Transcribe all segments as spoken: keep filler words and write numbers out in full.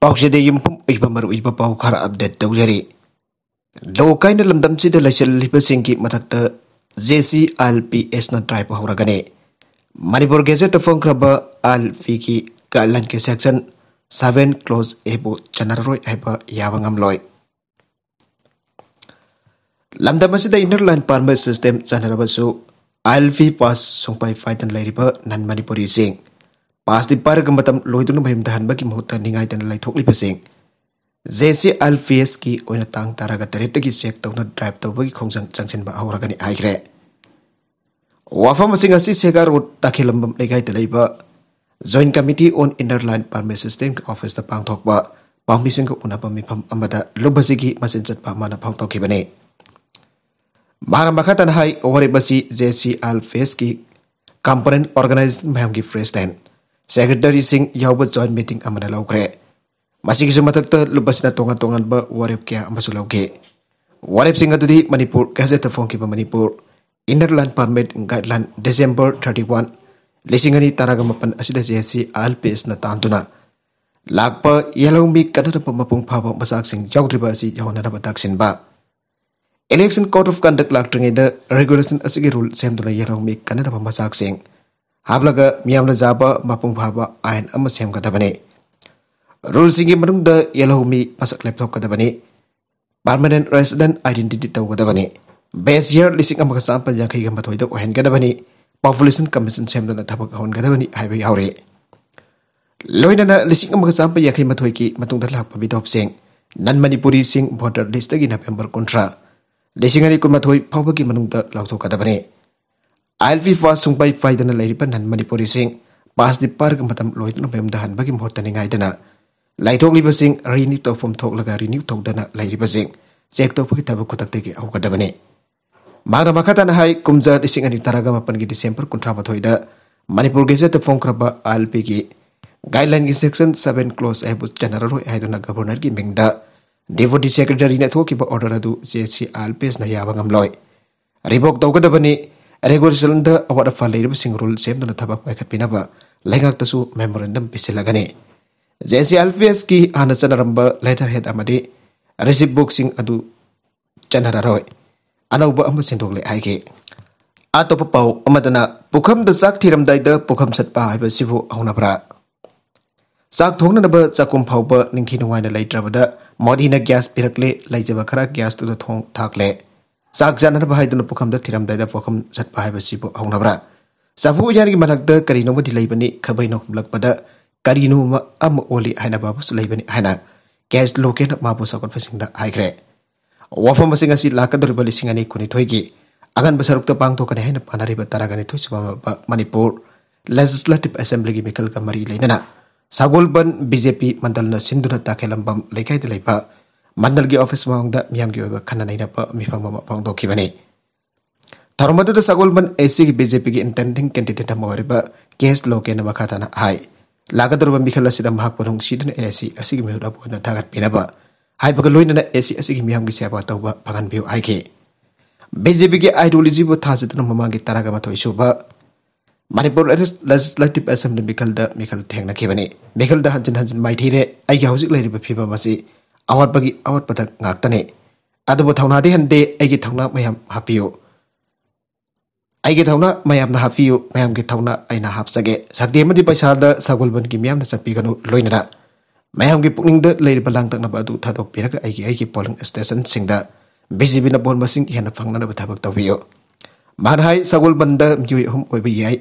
ꯄꯥꯎꯆꯦꯗꯒꯤ ꯃꯐꯝ ꯑꯣꯏꯕ ꯃꯔꯨꯑꯣꯏꯕ ꯄꯥꯎ ꯈꯔ update ꯇꯧꯖꯔꯤ꯫ ꯂꯣ ꯀꯥꯏꯅ ꯂꯝꯗꯝꯁꯤꯗ ꯂꯩꯁꯤꯜꯂꯤꯕꯁꯤꯡꯒꯤ ꯃꯊꯛꯇ J C I L P S ꯅ drive ꯍꯧꯔꯒꯅꯤ꯫ ꯃꯅꯤꯄꯨꯔ Gazette ꯇ ꯐꯣꯡꯈ꯭ꯔꯕ I L P ꯒꯤ guideline ꯒꯤ section seven clause A ꯕꯨ ꯆꯟꯅꯔꯔꯣꯏ ꯍꯥꯏꯕ ꯌꯥꯕ ꯉꯝꯂꯣꯏ꯫ ꯂꯝꯗꯝ ꯑꯁꯤꯗ inner line permit system ꯆꯟꯅꯔꯕꯁꯨ, I L P pass ꯁꯨꯡꯄꯥꯏ ꯄꯥꯏꯗꯅ ꯂꯩꯔꯤꯕ non ꯃꯅꯤꯄꯨꯔꯤꯁꯤꯡ pass ꯇꯤ ꯄꯥꯏꯔꯒ ꯃꯇꯝ ꯂꯣꯏꯗꯨꯅ ꯃꯌꯨꯝꯗ ꯍꯟꯕꯒꯤ ꯃꯍꯨꯠꯇ ꯅꯤꯡꯉꯥꯏꯗꯅ ꯂꯩꯊꯣꯛꯂꯤꯕꯁꯤꯡ J C I L P S ꯀꯤ ꯑꯣꯏꯅ ꯇꯥꯡ ꯇꯔꯥꯒ ꯇꯔꯦꯠꯇꯒꯤ check ꯇꯧꯅ drive ꯇꯧꯕꯒꯤ ꯈꯣꯡꯖꯪ ꯆꯪꯁꯤꯟꯕ ꯍꯧꯔꯒꯅꯤ ꯍꯥꯏꯈ꯭ꯔꯦ꯫ ꯋꯥꯐꯝꯁꯤꯡ ꯑꯁꯤ ꯁꯦꯒꯥ ꯔꯣꯗ ꯇꯥꯈꯦꯂꯝꯕꯝ ꯂꯩꯀꯥꯏꯗ ꯂꯩꯕ Joint Committee on Inner Line Permit System ꯒꯤ office ꯇ ꯄꯥꯡꯊꯣꯛꯄ ꯄꯥꯎꯃꯤꯁꯤꯡꯒ ꯎꯅꯕ ꯃꯤꯐꯝ ꯑꯃꯗ ꯂꯨꯞ ꯑꯁꯤꯒꯤ ꯃꯆꯤꯟ ꯆꯠꯄ ꯑꯃꯅ ꯐꯣꯡꯗꯣꯛꯈꯤꯕꯅꯤ꯫ ꯃꯍꯥꯛꯅ ꯃꯈꯥ ꯇꯥꯅ ꯍꯥꯏ, ꯋꯥꯔꯦꯞ ꯑꯁꯤ J C I L P S ꯀꯤ component organization ꯃꯌꯥꯝꯒꯤ president, secretary ꯁꯤꯡ ꯌꯥꯎꯕ joint meeting ꯑꯃꯅ ꯂꯧꯈ꯭ꯔꯦ꯫ ꯃꯁꯤꯒꯤꯁꯨ ꯃꯊꯛꯇ ꯂꯨꯞ ꯑꯁꯤꯅ ꯇꯣꯉꯥꯟ ꯇꯣꯉꯥꯟꯕ ꯋꯥꯔꯦꯞ ꯀꯌꯥ ꯑꯃꯁꯨ ꯂꯧꯈꯤ꯫ ꯋꯥꯔꯦꯞꯁꯤꯡ ꯑꯗꯨꯗꯤ ꯃꯅꯤꯄꯨꯔ Gazette ꯇ ꯐꯣꯡꯈꯤꯕ Manipur Inner Line Permit Guideline December thirty one, ꯂꯤꯁꯤꯡ ꯑꯅꯤ ꯇꯔꯥꯒ ꯃꯥꯄꯟ ꯑꯁꯤꯗ J C I L P S ꯅ ꯇꯥꯟꯗꯨꯅ ꯂꯥꯛꯄ ꯌꯦꯜꯍꯧꯃꯤ ꯀꯟꯅꯅꯕ ꯃꯄꯨꯡ ꯐꯥꯕ ꯃꯆꯥꯛꯁꯤꯡ ꯌꯥꯎꯗ꯭ꯔꯤꯕ ꯑꯁꯤ ꯌꯧꯍꯟꯅꯅꯕ ꯇꯛꯁꯤꯟꯕ꯫ Election Code of Conduct ꯂꯥꯛꯇ꯭ꯔꯤꯉꯩꯗ regulation ꯑꯁꯤꯒꯤ rule ꯁꯦꯝꯗꯨꯅ ꯌꯦꯜꯍꯧꯃꯤ ꯀꯟꯅꯅꯕ ꯃꯆꯥꯛꯁꯤꯡ ꯍꯥꯞꯂꯒ ꯃꯤꯌꯥꯝꯅ ꯌꯥꯕ ꯃꯄꯨꯡ ꯐꯥꯕ ꯑꯥꯏꯟ ꯑꯃ ꯁꯦꯝꯒꯗꯕꯅꯤ꯫ Rule ꯁꯤꯡꯒꯤ ꯃꯅꯨꯡꯗ ꯌꯦꯜꯍꯧꯃꯤ ꯃꯁꯛ ꯂꯦꯞꯊꯣꯛꯀꯗꯕꯅꯤ꯫ Permanent resident identity ꯇꯧꯒꯗꯕꯅꯤ꯫ Base year ꯂꯤꯁꯤꯡ ꯑꯃꯒ ꯆꯥꯃꯥꯄꯟ ꯌꯥꯡꯈꯩꯒ ꯃꯥꯊꯣꯏꯗ ꯑꯣꯏꯍꯟꯒꯗꯕꯅꯤ꯫ Population Commission ꯁꯦꯝꯗꯨꯅ ꯊꯕꯛ ꯍꯧꯍꯟꯒꯗꯕꯅꯤ ꯍꯥꯏꯕ ꯌꯥꯎꯔꯤ꯫ ꯂꯣꯏꯅꯅ ꯂꯤꯁꯤꯡ ꯑꯃꯒ ꯆꯥꯃꯥꯄꯟ ꯌꯥꯡꯈꯩ ꯃꯥꯊꯣꯏꯒꯤ ꯃꯇꯨꯡꯗ ꯂꯥꯛꯄ ꯃꯤꯇꯣꯞꯁꯤꯡ, non ꯃꯅꯤꯄꯨꯔꯤꯁꯤꯡ voter list ꯇꯒꯤ November ꯀꯨꯟꯊ꯭ꯔꯥ, ꯂꯤꯁꯤꯡ ꯑꯅꯤ ꯀꯨꯟꯃꯥꯊꯣꯏ ꯐꯥꯎꯕꯒꯤ ꯃꯅꯨꯡꯗ ꯂꯧꯊꯣꯛꯀꯗꯕꯅꯤ꯫ I L P pass ꯁꯨꯡꯄꯥꯏ ꯄꯥꯏꯗꯅ ꯂꯩꯔꯤꯕ non ꯃꯅꯤꯄꯨꯔꯤꯁꯤꯡ pass ꯇꯤ ꯄꯥꯏꯔꯒ ꯃꯇꯝ ꯂꯣꯏꯗꯨꯅ ꯃꯌꯨꯝꯗ ꯍꯟꯕꯒꯤ ꯃꯍꯨꯠꯇ ꯅꯤꯡꯉꯥꯏꯗꯅ ꯂꯩꯊꯣꯛꯂꯤꯕꯁꯤꯡ renew ꯇꯧꯐꯝ ꯊꯣꯛꯂꯒ renew ꯇꯧꯗꯅ ꯂꯩꯔꯤꯕꯁꯤꯡ check ꯇꯧꯕꯒꯤ ꯊꯕꯛ ꯈꯨꯗꯛꯇꯒꯤ ꯍꯧꯒꯗꯕꯅꯤ꯫ ꯃꯍꯥꯛꯅ ꯃꯈꯥ ꯇꯥꯅ ꯍꯥꯏ, ꯀꯨꯝꯖꯥ ꯂꯤꯁꯤꯡ ꯑꯅꯤ ꯇꯔꯥꯒ ꯃꯥꯄꯟꯒꯤ December ꯀꯨꯟꯊ꯭ꯔꯥꯃꯥꯊꯣꯏꯗ ꯃꯅꯤꯄꯨꯔ Gazette ꯇ ꯐꯣꯡꯈ꯭ꯔꯕ I L P ꯒꯤ guideline ꯒꯤ section seven clause A ꯕꯨ ꯆꯟꯅꯔꯔꯣꯏ ꯍꯥꯏꯗꯨꯅ Governor ꯒꯤ ꯃꯤꯡꯗ Deputy Secretary ꯅ ꯊꯣꯛꯈꯤꯕ order ꯑꯗꯨ J C I L P S ꯅ ꯌꯥꯕ ꯉꯝꯂꯣꯏ꯫ Revoke ꯇꯧꯒꯗꯕꯅꯤ꯫ Regulation ꯗ ꯑꯋꯥꯠ ꯑꯄꯥ ꯂꯩꯔꯤꯕꯁꯤꯡ rule ꯁꯦꯝꯗꯨꯅ ꯊꯕꯛ ꯄꯥꯏꯈꯠꯄꯤꯅꯕ ꯂꯩꯉꯥꯛꯇꯁꯨ memorandum ꯄꯤꯁꯤꯜꯂꯒꯅꯤ꯫ ꯖꯦ ꯁꯤ ꯑꯦꯜ ꯄꯤ ꯑꯦꯁꯀꯤ ꯍꯥꯟꯅ ꯆꯠꯅꯔꯝꯕ ꯂꯦꯇꯔ ꯍꯦꯗ ꯑꯃꯗꯤ ꯔꯤꯁꯤꯞ ꯕꯨꯛꯁꯤꯡ ꯑꯗꯨ ꯆꯠꯅꯔꯔꯣꯏ, ꯑꯅꯧꯕ ꯑꯃ ꯁꯤꯟꯗꯣꯛꯂꯦ ꯍꯥꯏꯈꯤ꯫ ꯑꯇꯣꯞꯄ ꯄꯥꯎ ꯑꯃꯗꯅ, ꯄꯨꯈꯝꯗ ꯆꯥꯛ ꯊꯤꯔꯝꯗꯥꯏꯗ ꯄꯨꯈꯝ ꯁꯠꯄ ꯍꯥꯏꯕꯁꯤꯕꯨ ꯍꯧꯅꯕ꯭ꯔꯥ? ꯆꯥꯛ ꯊꯣꯡꯅꯅꯕ ꯆꯥꯛꯈꯨꯝ ꯐꯥꯎꯕ ꯅꯤꯡꯊꯤ ꯅꯨꯡꯉꯥꯏꯅ ꯂꯩꯇ꯭ꯔꯕꯗ ꯃꯣꯗꯤꯅ ꯒ꯭ꯌꯥꯁ ꯄꯤꯔꯛꯂꯦ, ꯂꯩꯖꯕ ꯈꯔ ꯒ꯭ꯌꯥꯁꯇꯨꯗ ꯊꯣꯡ ꯊꯥꯛꯂꯦ꯫ ꯆꯥꯛ ꯆꯥꯅꯅꯕ ꯍꯥꯏꯗꯨꯅ ꯄꯨꯈꯝꯗ ꯊꯤꯔꯝꯗꯥꯏꯗ ꯄꯨꯈꯝ ꯁꯠꯄ ꯍꯥꯏꯕꯁꯤꯕꯨ ꯍꯧꯅꯕ꯭ꯔꯥ? ꯆꯐꯨ ꯎꯌꯥꯟꯒꯤ ꯃꯅꯥꯛꯇ ꯀꯔꯤꯅꯣꯃꯗꯤ ꯂꯩꯕꯅꯤ, ꯈꯥꯕꯩꯅ ꯍꯨꯝꯂꯛꯄꯗ ꯀꯔꯤꯅꯣꯃ ꯑꯃ ꯑꯣꯜꯂꯤ ꯍꯥꯏꯅꯕ ꯑꯃꯁꯨ ꯂꯩꯕꯅꯤ ꯍꯥꯏꯅ ꯀꯦꯁ ꯂꯣꯀꯦꯅ ꯃꯥꯕꯨ ꯆꯥꯎꯈꯠꯄꯁꯤꯡꯗ ꯍꯥꯏꯈ꯭ꯔꯦ꯫ ꯋꯥꯐꯝ ꯑꯁꯤꯡ ꯑꯁꯤ ꯂꯥꯛꯀꯗꯧꯔꯤꯕ ꯂꯤꯁꯤꯡ ꯑꯅꯤ ꯀꯨꯟꯅꯤꯊꯣꯏꯒꯤ ꯑꯉꯟꯕ ꯁꯔꯨꯛꯇ ꯄꯥꯡꯊꯣꯛꯀꯅꯤ ꯍꯥꯏꯅ ꯄꯥꯅꯔꯤꯕ ꯇꯔꯥꯒ ꯅꯤꯊꯣꯏ ꯁꯨꯕ ꯃꯅꯤꯄꯨꯔ ꯂꯦꯖꯤꯁꯂꯦꯇꯤꯚ ꯑꯦꯁꯦꯝꯕ꯭ꯂꯤꯒꯤ ꯃꯤꯈꯜꯒ ꯃꯔꯤ ꯂꯩꯅꯅ ꯁꯒꯣꯜꯕꯟ ꯕꯤ ꯖꯦ ꯄꯤ ꯃꯟꯗꯜꯅ ꯁꯤꯟꯗꯨꯅ ꯇꯥꯈꯦꯜꯂꯝꯕꯝ ꯂꯩꯀꯥꯏꯗ ꯂꯩꯕ ꯃꯟꯗꯜꯒꯤ ꯑꯣꯐꯤꯁ ꯃꯃꯥꯡꯗ ꯃꯤꯌꯥꯝꯒꯤ ꯑꯣꯏꯕ ꯈꯟꯅ ꯅꯩꯅꯕ ꯃꯤꯐꯝ ꯑꯃ ꯄꯥꯡꯊꯣꯛꯈꯤꯕꯅꯤ꯫ ꯊꯧꯔꯝ ꯑꯗꯨꯗ ꯁꯒꯣꯜꯕꯟ ꯑꯦ ꯁꯤꯒꯤ ꯕꯤ ꯖꯦ ꯄꯤꯒꯤ ꯏꯟꯇꯦꯟꯗꯤꯡ ꯀꯦꯟꯗꯤꯗꯦꯠ ꯑꯃ ꯑꯣꯏꯔꯤꯕ ꯀꯦ ꯑꯦꯁ ꯂꯣꯀꯦꯟꯅ ꯃꯈꯥ ꯇꯥꯅ ꯍꯥꯏ, ꯂꯥꯛꯀꯗꯧꯔꯤꯕ ꯃꯤꯈꯜ ꯑꯁꯤꯗ ꯃꯍꯥꯛꯄꯨ ꯅꯨꯡꯁꯤꯗꯨꯅ ꯑꯦ ꯁꯤ ꯑꯁꯤꯒꯤ ꯃꯤꯍꯨꯠ ꯑꯃ ꯑꯣꯏꯅ ꯊꯥꯒꯠꯄꯤꯅꯕ ꯍꯥꯏꯕꯒ ꯂꯣꯏꯅꯅ ꯑꯦ ꯁꯤ ꯑꯁꯤꯒꯤ ꯃꯤꯌꯥꯝꯒꯤ ꯁꯦꯕꯥ ꯇꯧꯕ ꯐꯪꯍꯟꯕꯤꯌꯨ ꯍꯥꯏꯈꯤ꯫ ꯕꯤ ꯖꯦ ꯄꯤꯒꯤ ꯑꯥꯏꯗꯤꯌꯣꯂꯣꯖꯤꯕꯨ ꯊꯥꯖꯗꯨꯅ ꯃꯃꯥꯡꯒꯤ ꯇꯔꯥꯒ ꯃꯥꯊꯣꯏ ꯁꯨꯕ ꯃꯅꯤꯄꯨꯔ ꯂꯦꯖꯤꯁꯂꯦꯇꯤꯚ ꯑꯦꯁꯦꯝꯕ꯭ꯂꯤ ꯃꯤꯈꯜꯗ ꯃꯤꯈꯜ ꯊꯦꯡꯅꯈꯤꯕꯅꯤ꯫ ꯃꯤꯈꯜꯗ ꯍꯟꯖꯤꯟ ꯍꯟꯖꯤꯟ ꯃꯥꯏꯊꯤꯔꯦ꯫ ꯑꯩꯒꯤ ꯍꯧꯖꯤꯛ ꯂꯩꯔꯤꯕ ꯐꯤꯕꯝ ꯑꯁꯤ ꯑꯋꯥꯠꯄꯒꯤ ꯑꯋꯥꯠꯄꯗ ꯉꯥꯛꯇꯅꯤ꯫ ꯑꯗꯨꯕꯨ ꯊꯧꯅꯥꯗꯤ ꯍꯟꯗꯦ꯫ ꯑꯩꯒꯤ ꯊꯧꯅꯥ ꯃꯌꯥꯝ ꯍꯥꯞꯄꯤꯌꯨ꯫ ꯑꯩꯒꯤ ꯊꯧꯅꯥ ꯃꯌꯥꯝꯅ ꯍꯥꯞꯄꯤꯌꯨ, ꯃꯌꯥꯝꯒꯤ ꯊꯧꯅꯥ ꯑꯩꯅ ꯍꯥꯞꯆꯒꯦ꯫ ꯁꯛꯇꯤ ꯑꯃꯗꯤ ꯄꯩꯁꯥꯗ ꯁꯒꯣꯜꯕꯟꯒꯤ ꯃꯤꯌꯥꯝꯅ ꯆꯠꯄꯤꯒꯅꯨ꯫ ꯂꯣꯏꯅꯅ ꯃꯌꯥꯝꯒꯤ ꯄꯨꯛꯅꯤꯡꯗ ꯂꯩꯔꯤꯕ ꯂꯥꯡꯇꯛꯅꯕ ꯑꯗꯨ ꯊꯥꯗꯣꯛꯄꯤꯔꯒ ꯑꯩꯒꯤ ꯑꯩꯒꯤ ꯄꯣꯂꯤꯡ ꯁ꯭ꯇꯦꯁꯟꯁꯤꯡꯗ ꯕꯤ ꯖꯦ ꯄꯤꯅ ꯚꯣꯠ ꯃꯁꯤꯡ ꯍꯦꯟꯅ ꯐꯪꯅꯅꯕ ꯊꯕꯛ ꯇꯧꯕꯤꯌꯨ꯫ ꯃꯥꯅ ꯍꯥꯏ, ꯁꯒꯣꯜꯕꯟꯗ ꯃꯤꯑꯣꯏ ꯑꯍꯨꯝ ꯑꯣꯏꯕ ꯌꯥꯏ,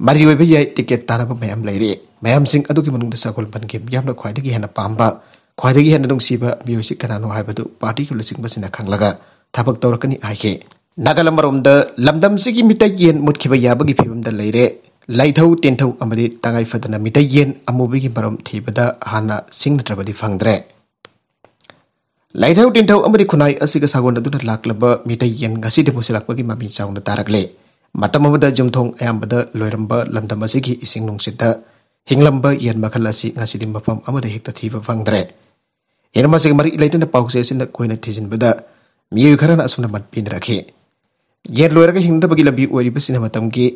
ꯃꯔꯤ ꯑꯣꯏꯕ ꯌꯥꯏ, ꯇꯤꯀꯦꯠ ꯇꯥꯅꯕ ꯃꯌꯥꯝ ꯂꯩꯔꯤ꯫ ꯃꯌꯥꯝꯁꯤꯡ ꯑꯗꯨꯒꯤ ꯃꯅꯨꯡꯗ ꯁꯒꯣꯜꯕꯟꯒꯤ ꯃꯤꯌꯥꯝꯅ ꯈ꯭ꯋꯥꯏꯗꯒꯤ ꯍꯦꯟꯅ ꯄꯥꯝꯕ, ꯈ꯭ꯋꯥꯏꯗꯒꯤ ꯍꯦꯟꯅ ꯅꯨꯡꯁꯤꯕ ꯃꯤꯑꯣꯏꯁꯤ ꯀꯅꯥꯅꯣ ꯍꯥꯏꯕꯗꯨ ꯄꯥꯔꯇꯤꯒꯤ ꯂꯨꯆꯤꯡꯕꯁꯤꯡꯅ ꯈꯪꯂꯒ ꯊꯕꯛ ꯇꯧꯔꯛꯀꯅꯤ ꯍꯥꯏꯈꯤ꯫ ꯅꯥꯒꯥꯂꯝ ꯑꯃꯔꯣꯝꯗ ꯂꯝꯗꯝꯁꯤꯒꯤ ꯃꯤꯇꯩ ꯌꯦꯟ ꯃꯨꯠꯈꯤꯕ ꯌꯥꯕꯒꯤ ꯐꯤꯕꯝꯗ ꯂꯩꯔꯦ꯫ ꯂꯩꯊꯧ ꯇꯤꯟꯊꯧ ꯑꯃꯗꯤ ꯇꯉꯥꯏ ꯐꯗꯅ ꯃꯤꯇꯩ ꯌꯦꯟ ꯑꯃꯨꯕꯤꯒꯤ ꯃꯔꯝ ꯊꯤꯕꯗ ꯍꯥꯟꯅ ꯁꯤꯡꯅꯗ꯭ꯔꯕꯗꯤ ꯐꯪꯗ꯭ꯔꯦ꯫ ꯂꯩꯊꯧ ꯇꯤꯟꯊꯧ ꯑꯃꯗꯤ ꯈꯨꯟꯅꯥꯏ ꯑꯁꯤꯒ ꯁꯥꯒꯣꯟꯅꯗꯨꯅ ꯂꯥꯛꯂꯕ ꯃꯤꯇꯩ ꯌꯦꯟ ꯉꯁꯤꯗꯤ ꯃꯨꯁꯤꯜꯂꯛꯄꯒꯤ ꯃꯃꯤ ꯆꯥꯎꯅ ꯇꯥꯔꯛꯂꯦ꯫ ꯃꯇꯝ ꯑꯃꯗ ꯌꯨꯝꯊꯣꯡ ꯑꯌꯥꯝꯕꯗ ꯂꯣꯏꯔꯝꯕ ꯂꯝꯗꯝ ꯑꯁꯤꯒꯤ ꯏꯁꯤꯡ ꯅꯨꯡꯁꯤꯠꯇ ꯍꯤꯡꯂꯝꯕ ꯌꯦꯟ ꯃꯈꯜ ꯑꯁꯤ ꯉꯁꯤꯗꯤ ꯃꯐꯝ ꯑꯃꯗ ꯍꯦꯛꯇ ꯊꯤꯕ ꯐꯪꯗ꯭ꯔꯦ꯫ ꯍꯤꯔꯝ ꯑꯁꯤꯒ ꯃꯔꯤ ꯂꯩꯅꯅ ꯄꯥꯎꯆꯦ ꯑꯁꯤꯅ ꯀꯣꯏꯅ ꯊꯤꯖꯤꯟꯕꯗ ꯃꯤꯑꯣꯏ ꯈꯔꯅ ꯑꯁꯨꯝꯅ ꯃꯠ ꯄꯤꯅꯔꯛꯈꯤ꯫ ꯌꯦꯟ ꯂꯣꯏꯔꯒ ꯍꯤꯡꯅꯕꯒꯤ ꯂꯝꯕꯤ ꯑꯣꯏꯔꯤꯕꯁꯤꯅ ꯃꯇꯝꯒꯤ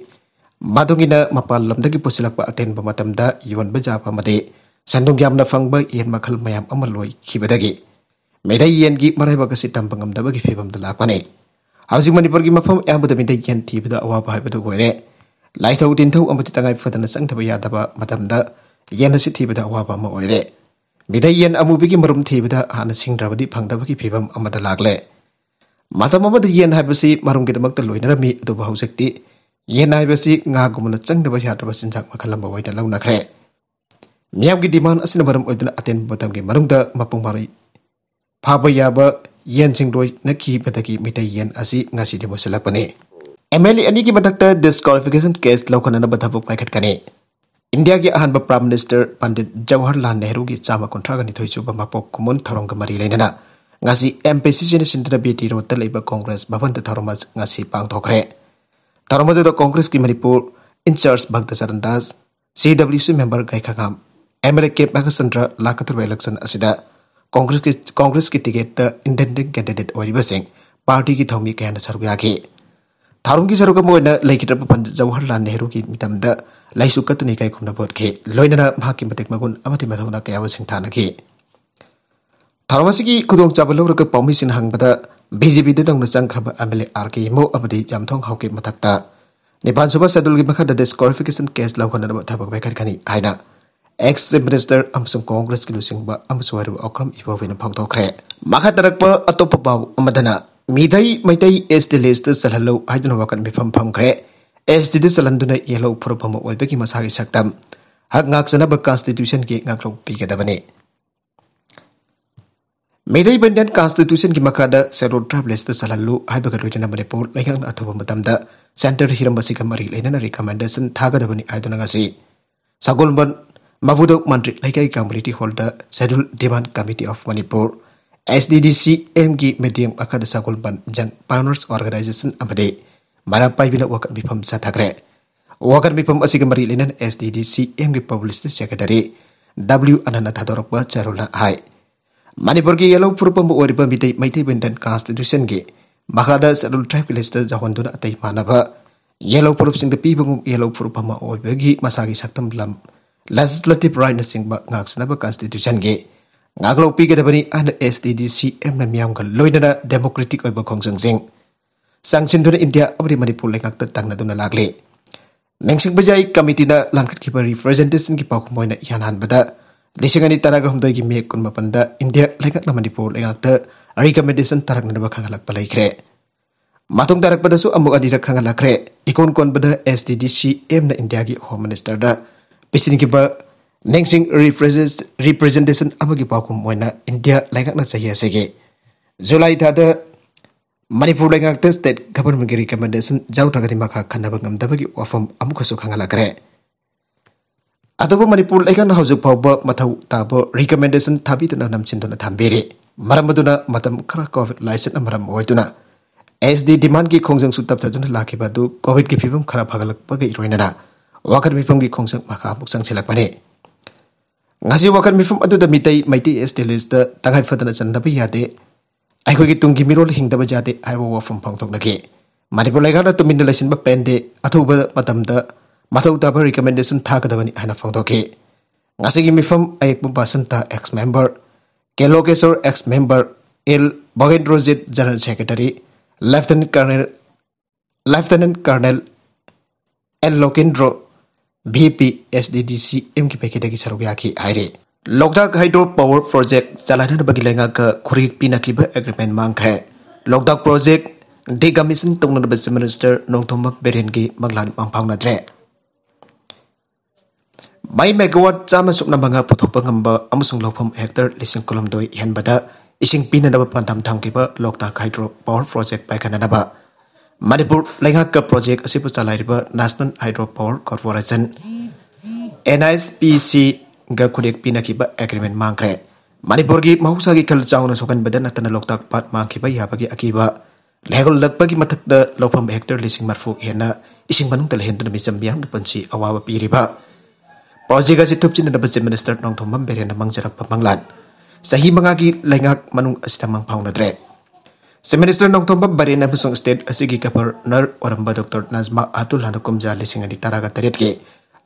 ꯃꯇꯨꯡ ꯏꯟꯅ ꯃꯄꯥꯟ ꯂꯝꯗꯒꯤ ꯄꯨꯁꯤꯜꯂꯛꯄ ꯑꯇꯦꯟꯕ ꯃꯇꯝꯗ ꯌꯣꯟꯕ ꯌꯥꯕ ꯑꯃꯗꯤ ꯁꯦꯟꯗꯣꯡ ꯌꯥꯝꯅ ꯐꯪꯕ ꯌꯦꯟ ꯃꯈꯜ ꯃꯌꯥꯝ ꯑꯃ ꯂꯣꯏꯈꯤꯕꯗꯒꯤ ꯃꯤꯇꯩ ꯌꯦꯟꯒꯤ ꯃꯔꯥꯏꯕꯛ ꯑꯁꯤ ꯇꯝꯕ ꯉꯝꯗꯕꯒꯤ ꯐꯤꯕꯝꯗ ꯂꯥꯛꯄꯅꯤ꯫ ꯍꯧꯖꯤꯛ ꯃꯅꯤꯄꯨꯔꯒꯤ ꯃꯐꯝ ꯑꯌꯥꯝꯕꯗ ꯃꯤꯇꯩ ꯌꯦꯟ ꯊꯤꯕꯗ ꯑꯋꯥꯕ ꯍꯥꯏꯕꯗꯨ ꯑꯣꯏꯔꯦ꯫ ꯂꯥꯏꯊꯧ ꯇꯤꯟꯊꯧ ꯑꯃꯗꯤ ꯇꯉꯥꯏ ꯐꯗꯅ ꯆꯪꯗꯕ ꯌꯥꯗꯕ ꯃꯇꯝꯗ ꯌꯦꯟ ꯑꯁꯤ ꯊꯤꯕꯗ ꯑꯋꯥꯕ ꯑꯃ ꯑꯣꯏꯔꯦ꯫ ꯃꯤꯇꯩ ꯌꯦꯟ ꯑꯃꯨꯕꯤꯒꯤ ꯃꯔꯨꯝ ꯊꯤꯕꯗ ꯍꯥꯟꯅ ꯁꯤꯡꯗ꯭ꯔꯕꯗꯤ ꯐꯪꯗꯕꯒꯤ ꯐꯤꯕꯝ ꯑꯃꯗ ꯂꯥꯛꯂꯦ꯫ ꯃꯇꯝ ꯑꯃꯗ ꯌꯦꯟ ꯍꯥꯏꯕꯁꯤ ꯃꯔꯨꯝꯒꯤꯗꯃꯛꯇ ꯂꯣꯏꯅꯔꯝꯃꯤ, ꯑꯗꯨꯕꯨ ꯍꯧꯖꯤꯛꯇꯤ ꯌꯦꯟ ꯍꯥꯏꯕꯁꯤ ꯉꯥꯒꯨꯝꯕꯅ ꯆꯪꯗꯕ ꯌꯥꯗ꯭ꯔꯕ ꯆꯤꯟꯖꯥꯛ ꯃꯈꯜ ꯑꯃ ꯑꯣꯏꯅ ꯂꯧꯅꯈ꯭ꯔꯦ꯫ ꯃꯤꯌꯥꯝꯒꯤ demand ꯑꯁꯤꯅ ꯃꯔꯝ ꯑꯣꯏꯗꯨꯅ ꯑꯇꯦꯟꯕ ꯃꯇꯝꯒꯤ ꯃꯅꯨꯡꯗ ꯃꯄꯨꯡ ꯐꯥꯔꯣꯏ ꯐꯥꯕ ꯌꯥꯕ ꯌꯦꯟꯁꯤꯡ ꯂꯣꯏꯅꯈꯤꯕꯗꯒꯤ ꯃꯤꯇꯩ ꯌꯦꯟ ꯑꯁꯤ ꯉꯁꯤꯗꯤ ꯃꯨꯠꯁꯤꯜꯂꯛꯄꯅꯤ꯫ MLA ꯑꯅꯤꯒꯤ ꯃꯊꯛꯇ disqualification case ꯂꯧꯈꯠꯅꯅꯕ ꯊꯕꯛ ꯄꯥꯏꯈꯠꯀꯅꯤ꯫ ꯏꯟꯗꯤꯌꯥꯒꯤ ꯑꯍꯥꯟꯕ Prime Minister ꯄꯟꯗꯤꯠ ꯖꯋꯥꯍꯔꯂꯥꯜ ꯅꯦꯍꯔꯨꯒꯤ ꯆꯥꯝꯃ ꯀꯨꯟꯊ꯭ꯔꯥꯒ ꯅꯤꯊꯣꯏ ꯁꯨꯕ ꯃꯄꯣꯛ ꯀꯨꯝꯑꯣꯟ ꯊꯧꯔꯝꯒ ꯃꯔꯤ ꯂꯩꯅꯅ ꯉꯁꯤ MPCCꯅ ꯁꯤꯟꯗꯨꯅ BT Roadꯇ ꯂꯩꯕ Congress ꯚꯕꯟꯗ ꯊꯧꯔꯝ ꯑꯁꯤ ꯉꯁꯤ ꯄꯥꯡꯊꯣꯛꯈ꯭ꯔꯦ꯫ ꯊꯧꯔꯝ ꯑꯗꯨꯗ Congressꯀꯤ Manipur in-charge ꯚꯛꯇ Charan Das, CWC member ꯒꯥꯏꯈꯉꯥꯝ, MLA ꯀꯦ ꯕꯥꯂꯆꯟꯗ꯭ꯔ ꯂꯥꯛꯀꯗꯧꯔꯤꯕ election ꯑꯁꯤꯗ Congressꯀꯤ, Congressꯀꯤ ticketꯇ intending candidate ꯑꯣꯏꯔꯤꯕꯁꯤꯡ partyꯒꯤ ꯊꯧꯃꯤ ꯀꯌꯥꯅ ꯁꯔꯨꯛ ꯌꯥꯈꯤ꯫ ꯊꯧꯔꯝꯒꯤ ꯁꯔꯨꯛ ꯑꯃ ꯑꯣꯏꯅ ꯂꯩꯈꯤꯗ꯭ꯔꯕ ꯄꯟꯗꯤꯠ ꯖꯋꯥꯍꯔꯂꯥꯜ ꯅꯦꯍꯔꯨꯒꯤ ꯃꯤꯇꯝꯗ ꯂꯩꯁꯨ ꯀꯠꯇꯨꯅ ꯏꯀꯥꯏ ꯈꯨꯝꯅꯕ ꯎꯠꯈꯤ꯫ ꯂꯣꯏꯅꯅ ꯃꯍꯥꯛꯀꯤ ꯃꯇꯤꯛ ꯃꯒꯨꯟ ꯑꯃꯗꯤ ꯃꯊꯧꯅꯥ ꯀꯌꯥꯕꯨ ꯁꯤꯡꯊꯥꯅꯈꯤ꯫ ꯊꯧꯔꯝ ꯑꯁꯤꯒꯤ ꯈꯨꯗꯣꯡꯆꯥꯕ ꯂꯧꯔꯒ ꯄꯥꯎꯃꯤꯁꯤꯡꯅ ꯍꯪꯕꯗ, BJPꯗ ꯅꯧꯅ ꯆꯪꯈ꯭ꯔꯕ MLA R K ꯏꯃꯣ ꯑꯃꯗꯤ ꯌꯥꯝꯊꯣꯡ ꯍꯥꯎꯀꯤ ꯃꯊꯛꯇ ꯅꯤꯄꯥꯟ ꯁꯨꯕ scheduleꯒꯤ ꯃꯈꯥꯗ disqualification case ꯂꯧꯈꯠꯅꯅꯕ ꯊꯕꯛ ꯄꯥꯏꯈꯠꯀꯅꯤ ꯍꯥꯏꯅ ex Chief Minister ꯑꯃꯁꯨꯡ Congressꯀꯤ ꯂꯨꯆꯤꯡꯕ ꯑꯃꯁꯨ ꯑꯣꯏꯔꯤꯕ ꯑꯣꯀ꯭ꯔꯝ ꯏꯕꯣꯕꯤꯅ ꯐꯣꯡꯗꯣꯛꯈ꯭ꯔꯦ꯫ ꯃꯈꯥ ꯇꯥꯔꯛꯄ ꯑꯇꯣꯞꯄ ꯄꯥꯎ ꯑꯃꯗꯅ, ꯃꯤꯇꯩ ꯃꯩꯇꯩ ST listꯇ ꯆꯜꯍꯜꯂꯨ ꯍꯥꯏꯗꯨꯅ ꯋꯥꯀꯠ ꯃꯤꯐꯝ ꯐꯝꯈ꯭ꯔꯦ꯫ STꯗ ꯆꯜꯍꯟꯗꯨꯅ ꯌꯦꯜꯍꯧ ꯐꯨꯔꯨꯞ ꯑꯃ ꯑꯣꯏꯕꯒꯤ ꯃꯁꯥꯒꯤ ꯁꯛꯇꯝ, ꯍꯛ ꯉꯥꯛꯆꯅꯕ Constitutionꯒꯤ ꯉꯥꯛꯂꯧ ꯄꯤꯒꯗꯕꯅꯤ꯫ ꯃꯤꯇꯩ ꯕꯟꯗꯟ Constitutionꯒꯤ ꯃꯈꯥꯗ Scheduled Tribe listꯇ ꯆꯜꯍꯜꯂꯨ ꯍꯥꯏꯕꯒ ꯂꯣꯏꯅꯅ ꯃꯅꯤꯄꯨꯔ ꯂꯩꯉꯥꯛꯅ ꯑꯊꯨꯕ ꯃꯇꯝꯗ Centre ꯍꯤꯔꯝ ꯑꯁꯤꯒ ꯃꯔꯤ ꯂꯩꯅꯅ recommendation ꯊꯥꯒꯗꯕꯅꯤ ꯍꯥꯏꯗꯨꯅ ꯉꯁꯤ ꯁꯒꯣꯜꯕꯟ ꯃꯕꯨꯗꯧ ꯃꯟꯇ꯭ꯔꯤ ꯂꯩꯀꯥꯏ community hallꯗ Scheduled Demand Committee of Manipur, SDDCMꯒꯤ ꯃꯤꯠꯌꯦꯡ ꯃꯈꯥꯗ ꯁꯒꯣꯜꯕꯟ Young Pioneers Organisation ꯑꯃꯗꯤ ꯃꯔꯥ ꯄꯥꯏꯕꯤꯅ ꯋꯥꯀꯠ ꯃꯤꯐꯝ ꯆꯠꯊꯈ꯭ꯔꯦ꯫ ꯋꯥꯀꯠ ꯃꯤꯐꯝ ꯑꯁꯤꯒ ꯃꯔꯤ ꯂꯩꯅꯅ SDDCMꯒꯤ Publicity Secretary W ꯑꯅꯟꯅ ꯊꯥꯗꯣꯔꯛꯄ ꯆꯦꯔꯣꯜꯅ ꯍꯥꯏ, ꯃꯅꯤꯄꯨꯔꯒꯤ ꯌꯦꯜꯍꯧ ꯐꯨꯔꯨꯞ ꯑꯃ ꯑꯣꯏꯔꯤꯕ ꯃꯤꯇꯩ, ꯃꯩꯇꯩ ꯕꯟꯗꯟ Constitutionꯒꯤ ꯃꯈꯥꯗ Scheduled Tribe listꯇ ꯌꯥꯎꯍꯟꯗꯨꯅ ꯑꯇꯩ ꯃꯥꯟꯅꯕ ꯌꯦꯜꯍꯧ ꯐꯨꯔꯨꯞꯁꯤꯡꯗ ꯄꯤꯕꯒꯨꯝ ꯌꯦꯜꯍꯧ ꯐꯨꯔꯨꯞ ꯑꯃ ꯑꯣꯏꯕꯒꯤ ꯃꯁꯥꯒꯤ ꯁꯛꯇꯝ ꯂꯝ legislative rightꯅꯆꯤꯡꯕ ꯉꯥꯛꯁꯦꯟꯅꯕ constitutionꯒꯤ ꯉꯥꯛꯂꯧ ꯄꯤꯒꯗꯕꯅꯤ ꯍꯥꯏꯅ S T D C Mꯅ ꯃꯤꯌꯥꯝꯒ ꯂꯣꯏꯅꯅ democratic ꯑꯣꯏꯕ ꯈꯣꯡꯖꯪꯁꯤꯡ ꯆꯥꯡꯁꯤꯟꯗꯨꯅ ꯏꯟꯗꯤꯌꯥ ꯑꯃꯗꯤ ꯃꯅꯤꯄꯨꯔ ꯂꯩꯉꯥꯛꯇ ꯇꯥꯡꯅꯗꯨꯅ ꯂꯥꯛꯂꯤ꯫ ꯅꯤꯡꯁꯤꯡꯕ ꯌꯥꯏ, committeeꯅ ꯂꯥꯟꯈꯠꯈꯤꯕ representationꯒꯤ ꯄꯥꯎꯈꯨꯝ ꯑꯣꯏꯅ ꯏꯍꯥꯟ ꯍꯥꯟꯕꯗ ꯂꯤꯁꯤꯡ ꯑꯅꯤ ꯇꯔꯥꯒ ꯍꯨꯝꯗꯣꯏꯒꯤ May ꯀꯨꯟꯃꯥꯄꯟꯗ ꯏꯟꯗꯤꯌꯥ ꯂꯩꯉꯥꯛꯅ ꯃꯅꯤꯄꯨꯔ ꯂꯩꯉꯥꯛꯇ recommendation ꯊꯥꯔꯛꯅꯅꯕ ꯈꯪꯍꯜꯂꯛꯄ ꯂꯩꯈ꯭ꯔꯦ꯫ ꯃꯇꯨꯡ ꯇꯥꯔꯛꯄꯗꯁꯨ ꯑꯃꯨꯛ ꯑꯅꯤꯔꯛ ꯈꯪꯍꯜꯂꯛꯈ꯭ꯔꯦ꯫ ꯏꯀꯣꯟ ꯀꯣꯟꯕꯗ S T D C Mꯅ ꯏꯟꯗꯤꯌꯥꯒꯤ Home Ministerꯗ ꯄꯤꯁꯤꯟꯈꯤꯕ ꯅꯤꯡꯁꯤꯡ represent-, representation ꯑꯃꯒꯤ ꯄꯥꯎꯈꯨꯝ ꯑꯣꯏꯅ ꯏꯟꯗꯤꯌꯥ ꯂꯩꯉꯥꯛꯅ ꯆꯍꯤ ꯑꯁꯤꯒꯤ ꯖꯨꯂꯥꯏ ꯊꯥꯗ ꯃꯅꯤꯄꯨꯔ ꯂꯩꯉꯥꯛꯇ state governmentꯀꯤ recommendation ꯌꯥꯎꯗ꯭ꯔꯒꯗꯤ ꯃꯈꯥ ꯈꯟꯅꯕ ꯉꯝꯗꯕꯒꯤ ꯋꯥꯐꯝ ꯑꯃꯨꯛꯀꯁꯨ ꯈꯪꯍꯜꯂꯛꯈ꯭ꯔꯦ꯫ ꯑꯗꯨꯕꯨ ꯃꯅꯤꯄꯨꯔ ꯂꯩꯉꯥꯛꯅ ꯍꯧꯖꯤꯛ ꯐꯥꯎꯕ ꯃꯊꯧ ꯇꯥꯕ recommendation ꯊꯥꯕꯤꯗꯨꯅ ꯅꯝꯁꯤꯟꯗꯨꯅ ꯊꯝꯕꯤꯔꯤ꯫ ꯃꯔꯝ ꯑꯗꯨꯅ ꯃꯇꯝ ꯈꯔ COVID ꯂꯥꯏꯆꯠꯅ ꯃꯔꯝ ꯑꯣꯏꯗꯨꯅ S D demandꯀꯤ ꯈꯣꯡꯖꯪꯁꯨ ꯇꯞꯊꯗꯨꯅ ꯂꯥꯛꯈꯤꯕ ꯑꯗꯨ COVIDꯀꯤ ꯐꯤꯕꯝ ꯈꯔ ꯐꯒꯠꯂꯛꯄꯒ ꯏꯔꯣꯏꯅꯅ ꯋꯥꯈꯜ ꯃꯤꯐꯝꯒꯤ ꯈꯣꯡꯖꯪ ꯃꯈꯥ ꯑꯃꯨꯛ ꯆꯪꯁꯤꯜꯂꯛꯄꯅꯤ꯫ ꯉꯁꯤ ꯋꯥꯈꯜ ꯃꯤꯐꯝ ꯑꯗꯨꯗ ꯃꯤꯇꯩ, ꯃꯩꯇꯩ S T listꯇ ꯇꯉꯥꯏ ꯐꯗꯅ ꯆꯟꯗꯕ ꯌꯥꯗꯦ, ꯑꯩꯈꯣꯏꯒꯤ ꯇꯨꯡꯒꯤ ꯃꯤꯔꯣꯜ ꯍꯤꯡꯗꯕ ꯌꯥꯗꯦ ꯍꯥꯏꯕ ꯋꯥꯐꯝ ꯐꯣꯡꯗꯣꯛꯅꯈꯤ꯫ ꯃꯅꯤꯄꯨꯔ ꯂꯩꯉꯥꯛꯅ ꯇꯨꯃꯤꯟꯅ ꯂꯩꯁꯤꯟꯕ ꯄꯦꯟꯗꯦ, ꯑꯊꯨꯕ ꯃꯇꯝꯗ ꯃꯊꯧ ꯇꯥꯕ recommendation ꯊꯥꯒꯗꯕꯅꯤ ꯍꯥꯏꯅ ꯐꯣꯡꯗꯣꯛꯈꯤ꯫ ꯉꯁꯤꯒꯤ ꯃꯤꯐꯝ ꯑꯌꯦꯛꯄ Basanta ex member, K Lokeshor ex member, L Bhogendrajit general secretary, Lieutenant Colonel, Lieutenant Colonel L Lokendro V P S D D C Mꯒꯤ ꯃꯥꯏꯀꯩꯗꯒꯤ ꯁꯔꯨꯛ ꯌꯥꯈꯤ ꯍꯥꯏꯔꯤ꯫ ꯂꯣꯛꯇꯥꯛ hydro power project ꯆꯂꯥꯏꯅꯅꯕꯒꯤ ꯂꯩꯉꯥꯛꯀ ꯈꯨꯔꯤꯛ ꯄꯤꯅꯈꯤꯕ agreement ꯃꯥꯡꯈ꯭ꯔꯦ꯫ ꯂꯣꯛꯇꯥꯛ project decommission ꯇꯧꯅꯅꯕ Chief Minister ꯅꯣꯡꯊꯣꯝꯕꯝ ꯕꯤꯔꯦꯟꯒꯤ ꯃꯪꯂꯥꯟ ꯃꯪ ꯐꯥꯎꯅꯗ꯭ꯔꯦ꯫ ꯃꯩ megawatt ꯆꯥꯝꯃ ꯁꯨꯞꯅ ꯃꯉꯥ ꯄꯨꯊꯣꯛꯄ ꯉꯝꯕ ꯑꯃꯁꯨꯡ ꯂꯧꯐꯝ hectare ꯂꯤꯁꯤꯡ ꯀꯨꯟꯍꯨꯝꯗꯣꯏ ꯍꯦꯟꯕꯗ ꯏꯁꯤꯡ ꯄꯤꯅꯅꯕ ꯄꯥꯟꯗꯝ ꯊꯝꯈꯤꯕ ꯂꯣꯛꯇꯥꯛ hydro power project ꯄꯥꯏꯈꯠꯅꯅꯕ Manipur ꯂꯩꯉꯥꯛꯀ project ꯑꯁꯤꯕꯨ ꯆꯂꯥꯏꯔꯤꯕ National Hydro Power Corporation, N H P Cꯒ ꯈꯨꯔꯦꯛ ꯄꯤꯅꯈꯤꯕ agreement ꯃꯥꯡꯈ꯭ꯔꯦ꯫ ꯃꯅꯤꯄꯨꯔꯒꯤ ꯃꯍꯧꯁꯥꯒꯤ ꯈꯜ ꯆꯥꯎꯅ ꯁꯣꯛꯍꯟꯕꯗ ꯅꯠꯇꯅ ꯂꯣꯛꯇꯥꯛ ꯄꯥꯠ ꯃꯥꯡꯈꯤꯕ ꯌꯥꯕꯒꯤ ꯑꯀꯤꯕ ꯂꯩꯍꯧꯂꯛꯄꯒꯤ ꯃꯊꯛꯇ ꯂꯧꯐꯝ hectare ꯂꯤꯁꯤꯡ ꯃꯔꯤꯐꯨ ꯍꯦꯟꯅ ꯏꯁꯤꯡ ꯃꯅꯨꯡꯗ ꯂꯩꯍꯟꯗꯨꯅ ꯃꯤꯆꯝ ꯃꯤꯌꯥꯝꯒꯤ ꯄꯨꯟꯁꯤ ꯑꯋꯥꯕ ꯄꯤꯔꯤꯕ project ꯑꯁꯤ ꯊꯨꯞꯆꯤꯟꯅꯅꯕ Chief Minister ꯅꯣꯡꯊꯣꯝꯕꯝ ꯕꯤꯔꯦꯟꯅ ꯃꯪꯖꯔꯛꯄ ꯃꯪꯂꯥꯟ ꯆꯍꯤ ꯃꯉꯥꯒꯤ ꯂꯩꯉꯥꯛ ꯃꯅꯨꯡ ꯑꯁꯤꯗ ꯃꯪ ꯐꯥꯎꯅꯗ꯭ꯔꯦ꯫ Chief Minister ꯅꯣꯡꯊꯣꯝꯕꯝ ꯕꯤꯔꯦꯟ ꯑꯃꯁꯨꯡ state ꯑꯁꯤꯒꯤ governor ꯑꯣꯏꯔꯝꯕ Doctor ꯅꯖꯃꯥ ꯍꯦꯇꯨꯜꯂꯥꯅ ꯀꯨꯝꯖꯥ ꯂꯤꯁꯤꯡ ꯑꯅꯤ ꯇꯔꯥꯒ ꯇꯔꯦꯠꯀꯤ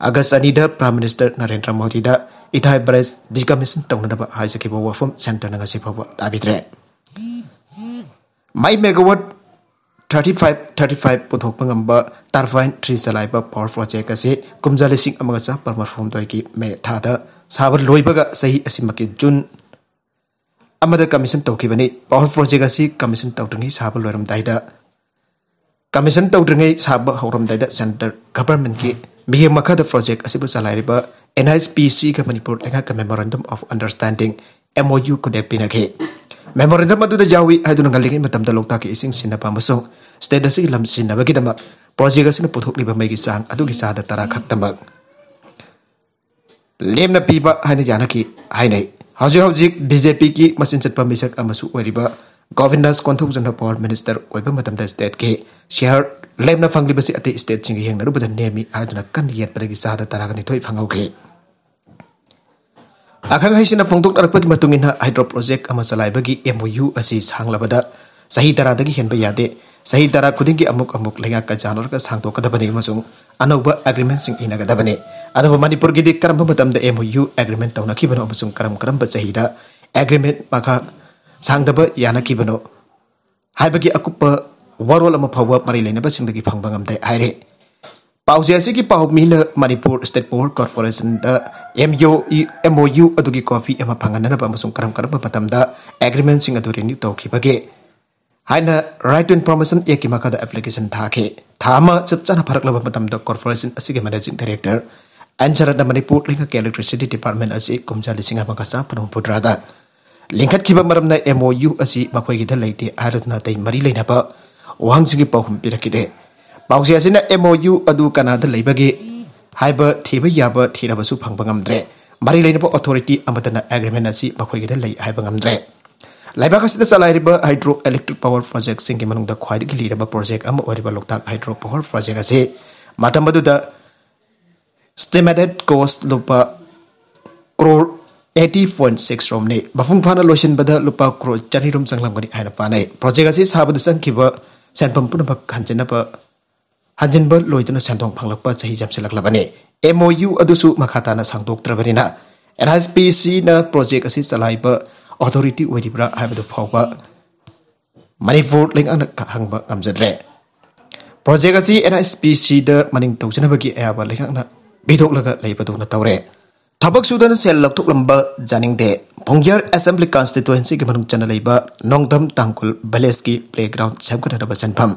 ꯑꯥꯒꯁ ꯑꯅꯤꯗ Prime Minister Narendra ꯃꯣꯗꯤꯗ ꯏꯊꯥꯏ bridge decommission ꯇꯧꯅꯅꯕ ꯍꯥꯏꯖꯈꯤꯕ ꯋꯥꯐꯝ centreꯅ ꯉꯁꯤ ꯐꯥꯎꯕ ꯇꯥꯕꯤꯗ꯭ꯔꯦ꯫ ꯃꯩ megawatt thirty five thirty five ꯄꯨꯊꯣꯛꯄ ꯉꯝꯕ turbine three ꯆꯂꯥꯏꯕ power project ꯑꯁꯤ ꯀꯨꯝꯖꯥ ꯂꯤꯁꯤꯡ ꯑꯃꯒ ꯆꯥꯃꯥꯄꯜ ꯃꯔꯐꯨ ꯍꯨꯝꯗꯣꯏꯒꯤ ꯃꯦ ꯊꯥꯗ ꯁꯥꯕ ꯂꯣꯏꯕꯒ ꯆꯍꯤ ꯑꯁꯤꯃꯛꯀꯤ ꯖꯨꯟ ꯑꯃꯗ commission ꯇꯧꯈꯤꯕꯅꯤ꯫ Power project ꯑꯁꯤ commission ꯇꯧꯗ꯭ꯔꯤꯉꯩ ꯁꯥꯕ ꯂꯣꯏꯔꯝꯗꯥꯏꯗ, commission ꯇꯧꯗ꯭ꯔꯤꯉꯩ ꯁꯥꯕ ꯍꯧꯔꯝꯗꯥꯏꯗ centre governmentꯀꯤ ꯃꯤꯠꯌꯦꯡ ꯃꯈꯥꯗ project ꯑꯁꯤꯕꯨ ꯆꯂꯥꯏꯔꯤꯕ NHPCꯒ Manipur ꯂꯩꯉꯥꯛꯀ memorandum of understanding, MOU, ꯈꯨꯗꯦꯛ ꯄꯤꯅꯈꯤ꯫ Memorandum ꯑꯗꯨꯗ ꯌꯥꯎꯏ ꯍꯥꯏꯗꯨꯅ ꯉꯜꯂꯤꯉꯩ ꯃꯇꯝꯗ ꯂꯣꯛꯇꯥꯛꯀꯤ ꯏꯁꯤꯡ ꯁꯤꯖꯤꯟꯅꯕ ꯑꯃꯁꯨꯡ state ꯑꯁꯤꯒꯤ ꯂꯝ ꯁꯤꯖꯤꯟꯅꯕꯒꯤꯗꯃꯛ project ꯑꯁꯤꯅ ꯄꯨꯊꯣꯛꯂꯤꯕ ꯃꯩꯒꯤ ꯆꯥꯡ ꯑꯗꯨꯒꯤ ꯆꯥꯗ ꯇꯔꯥ ꯈꯛꯇꯃꯛ ꯂꯦꯝꯅ ꯄꯤꯕ ꯍꯥꯏꯅ ꯌꯥꯅꯈꯤ ꯍꯥꯏꯅꯩ꯫ ꯍꯧꯖꯤꯛ ꯍꯧꯖꯤꯛ BJPꯒꯤ ꯃꯆꯤꯟ ꯆꯠꯄ ꯃꯤꯁꯛ ꯑꯃꯁꯨ ꯑꯣꯏꯔꯤꯕ ꯒꯣꯕꯤꯟꯗꯥꯁ ꯀꯣꯟꯊꯧꯖꯝꯅ power minister ꯑꯣꯏꯕ ꯃꯇꯝꯗ stateꯀꯤ share ꯂꯦꯝꯅ ꯐꯪꯂꯤꯕꯁꯤ ꯑꯇꯩ stateꯁꯤꯡꯒ ꯌꯦꯡꯅꯔꯨꯕꯗ ꯅꯦꯝꯃꯤ ꯍꯥꯏꯗꯨꯅ ꯀꯟꯅ ꯌꯦꯠꯄꯗꯒꯤ ꯆꯥꯗ ꯇꯔꯥꯒ ꯅꯤꯊꯣꯏ ꯐꯪꯍꯧꯈꯤ꯫ ꯑꯈꯪ ꯑꯍꯩꯁꯤꯡꯅ ꯐꯣꯡꯗꯣꯛꯅꯔꯛꯄꯒꯤ ꯃꯇꯨꯡ ꯏꯟꯅ, hydro project ꯑꯃ ꯆꯂꯥꯏꯕꯒꯤ MOU ꯑꯁꯤ ꯁꯥꯡꯂꯕꯗ ꯆꯍꯤ ꯇꯔꯥꯗꯒꯤ ꯍꯦꯟꯕ ꯌꯥꯗꯦ꯫ ꯆꯍꯤ ꯇꯔꯥ ꯈꯨꯗꯤꯡꯒꯤ ꯑꯃꯨꯛ ꯑꯃꯨꯛ ꯂꯩꯉꯥꯛꯀ ꯌꯥꯅꯔꯒ ꯁꯥꯡꯗꯣꯛꯀꯗꯕꯅꯤ ꯑꯃꯁꯨꯡ ꯑꯅꯧꯕ agreementꯁꯤꯡ ꯏꯅꯒꯗꯕꯅꯤ꯫ ꯑꯗꯨꯕꯨ ꯃꯅꯤꯄꯨꯔꯒꯤꯗꯤ ꯀꯔꯝꯕ ꯃꯇꯝꯗ MOU agreement ꯇꯧꯅꯈꯤꯕꯅꯣ ꯑꯃꯁꯨꯡ ꯀꯔꯝ ꯀꯔꯝꯕ ꯆꯍꯤꯗ agreement ꯃꯈꯥ ꯁꯥꯡꯗꯕ ꯌꯥꯅꯈꯤꯕꯅꯣ ꯍꯥꯏꯕꯒꯤ ꯑꯀꯨꯞꯄ ꯋꯥꯔꯣꯜ ꯑꯃ ꯐꯥꯎꯕ ꯃꯔꯤ ꯂꯩꯅꯕꯁꯤꯡꯗꯒꯤ ꯐꯪꯕ ꯉꯝꯗ꯭ꯔꯦ ꯍꯥꯏꯔꯤ꯫ ꯄꯥꯎꯆꯦ ꯑꯁꯤꯒꯤ ꯄꯥꯎ ꯃꯤꯅ Manipur State Power Corporationꯗ MOU, MOU ꯑꯗꯨꯒꯤ copy ꯑꯃ ꯐꯪꯍꯟꯅꯅꯕ ꯑꯃꯁꯨꯡ ꯀꯔꯝ ꯀꯔꯝꯕ ꯃꯇꯝꯗ agreementꯁꯤꯡ ꯑꯗꯨ renew ꯇꯧꯈꯤꯕꯒꯦ ꯍꯥꯏꯅ Right to Information Actꯀꯤ ꯃꯈꯥꯗ application ꯊꯥꯈꯤ꯫ ꯊꯥ ꯑꯃ ꯆꯞ ꯆꯥꯅ ꯐꯥꯔꯛꯂꯕ ꯃꯇꯝꯗ corporation ꯑꯁꯤꯒꯤ managing director ꯑꯦꯟ ꯁꯔꯠꯅ ꯃꯅꯤꯄꯨꯔ ꯂꯩꯉꯥꯛꯀꯤ electricity department ꯑꯁꯤ ꯀꯨꯝꯖꯥ ꯂꯤꯁꯤꯡ ꯑꯃꯒ ꯆꯥꯃꯥꯄꯜ ꯍꯨꯝꯐꯨꯇꯔꯥꯗ ꯂꯤꯡꯈꯠꯈꯤꯕ ꯃꯔꯝꯅ MOU ꯑꯁꯤ ꯃꯈꯣꯏꯒꯤꯗ ꯂꯩꯇꯦ ꯍꯥꯏꯔꯗꯨꯅ ꯑꯇꯩ ꯃꯔꯤ ꯂꯩꯅꯕ ꯋꯥꯍꯪꯁꯤꯡꯒꯤ ꯄꯥꯎꯈꯨꯝ ꯄꯤꯔꯛꯈꯤꯗꯦ꯫ ꯄꯥꯎꯆꯦ ꯑꯁꯤꯅ MOU ꯑꯗꯨ ꯀꯅꯥꯗ ꯂꯩꯕꯒꯦ ꯍꯥꯏꯕ ꯊꯤꯕ ꯌꯥꯕ ꯊꯤꯔꯕꯁꯨ ꯐꯪꯕ ꯉꯝꯗ꯭ꯔꯦ꯫ ꯃꯔꯤ ꯂꯩꯅꯕ authority ꯑꯃꯠꯇꯅ agreement ꯑꯁꯤ ꯃꯈꯣꯏꯒꯤꯗ ꯂꯩ ꯍꯥꯏꯕ ꯉꯝꯗ꯭ꯔꯦ꯫ ꯂꯩꯕꯥꯛ ꯑꯁꯤꯗ ꯆꯂꯥꯏꯔꯤꯕ hydro electric power projectꯁꯤꯡꯒꯤ ꯃꯅꯨꯡꯗ ꯈ꯭ꯋꯥꯏꯗꯒꯤ ꯂꯤꯔꯕ project ꯑꯃ ꯑꯣꯏꯔꯤꯕ ꯂꯣꯛꯇꯥꯛ hydro power project ꯑꯁꯤ ꯃꯇꯝ ꯑꯗꯨꯗ estimated cost ꯂꯨꯄꯥ crore eighty point six ꯔꯣꯝꯅꯤ꯫ ꯃꯄꯨꯡ ꯐꯥꯅ ꯂꯣꯏꯁꯤꯟꯕꯗ ꯂꯨꯄꯥ crore ꯆꯅꯤ ꯔꯣꯝ ꯆꯪꯂꯝꯒꯅꯤ ꯍꯥꯏꯅ ꯄꯥꯅꯩ꯫ Project ꯑꯁꯤ ꯁꯥꯕꯗ ꯆꯪꯈꯤꯕ ꯁꯦꯟꯐꯝ ꯄꯨꯝꯅꯃꯛ ꯍꯟꯖꯤꯟꯅꯕ, ꯍꯟꯖꯤꯟꯕ ꯂꯣꯏꯗꯨꯅ ꯁꯦꯟꯗꯣꯡ ꯐꯪꯂꯛꯄ ꯆꯍꯤ ꯌꯥꯝꯁꯤꯜꯂꯛꯂꯕꯅꯤ꯫ ꯑꯦꯝ ꯑꯣ ꯌꯨ ꯑꯗꯨꯁꯨ ꯃꯈꯥ ꯇꯥꯅ ꯁꯥꯡꯗꯣꯛꯇ꯭ꯔꯕꯅꯤꯅ, ꯑꯦꯟ ꯑꯥꯏ ꯑꯦꯁ ꯄꯤ ꯁꯤꯅ ꯄ꯭ꯔꯣꯖꯦꯛ ꯑꯁꯤ ꯆꯂꯥꯏꯕ ꯑꯣꯊꯣꯔꯤꯇꯤ ꯑꯣꯏꯔꯤꯕ꯭ꯔꯥ ꯍꯥꯏꯕꯗꯨ ꯐꯥꯎꯕ ꯃꯅꯤꯄꯨꯔ ꯂꯩꯉꯥꯛꯅ ꯍꯪꯕ ꯉꯝꯖꯗ꯭ꯔꯦ꯫ ꯄ꯭ꯔꯣꯖꯦꯛ ꯑꯁꯤ ꯑꯦꯟ ꯑꯥꯏ ꯑꯦꯁ ꯄꯤ ꯁꯤꯗ ꯃꯅꯤꯡ ꯇꯧꯖꯅꯕꯒꯤ ꯑꯌꯥꯕ ꯂꯩꯉꯥꯛꯅ ꯄꯤꯊꯣꯛꯂꯒ ꯂꯩꯕꯗꯧꯅ ꯇꯧꯔꯦ꯫ ꯊꯕꯛ ꯁꯨꯗꯅ ꯁꯦꯜ ꯂꯧꯊꯣꯛꯂꯝꯕ ꯖꯥꯅꯤꯡꯗꯦ꯫ ꯄꯨꯡꯌꯥꯔ ꯑꯦꯁꯦꯝꯕ꯭ꯂꯤ ꯀꯟꯁꯇꯤꯇ꯭ꯋꯦꯟꯁꯤꯒꯤ ꯃꯅꯨꯡ ꯆꯟꯅ ꯂꯩꯕ ꯅꯣꯡꯗꯝ ꯇꯥꯡꯈꯨꯜ ꯚꯤꯂꯦꯖꯀꯤ ꯄ꯭ꯂꯦꯒ꯭ꯔꯥꯎꯟ ꯁꯦꯝꯒꯠꯅꯅꯕ ꯁꯦꯟꯐꯝ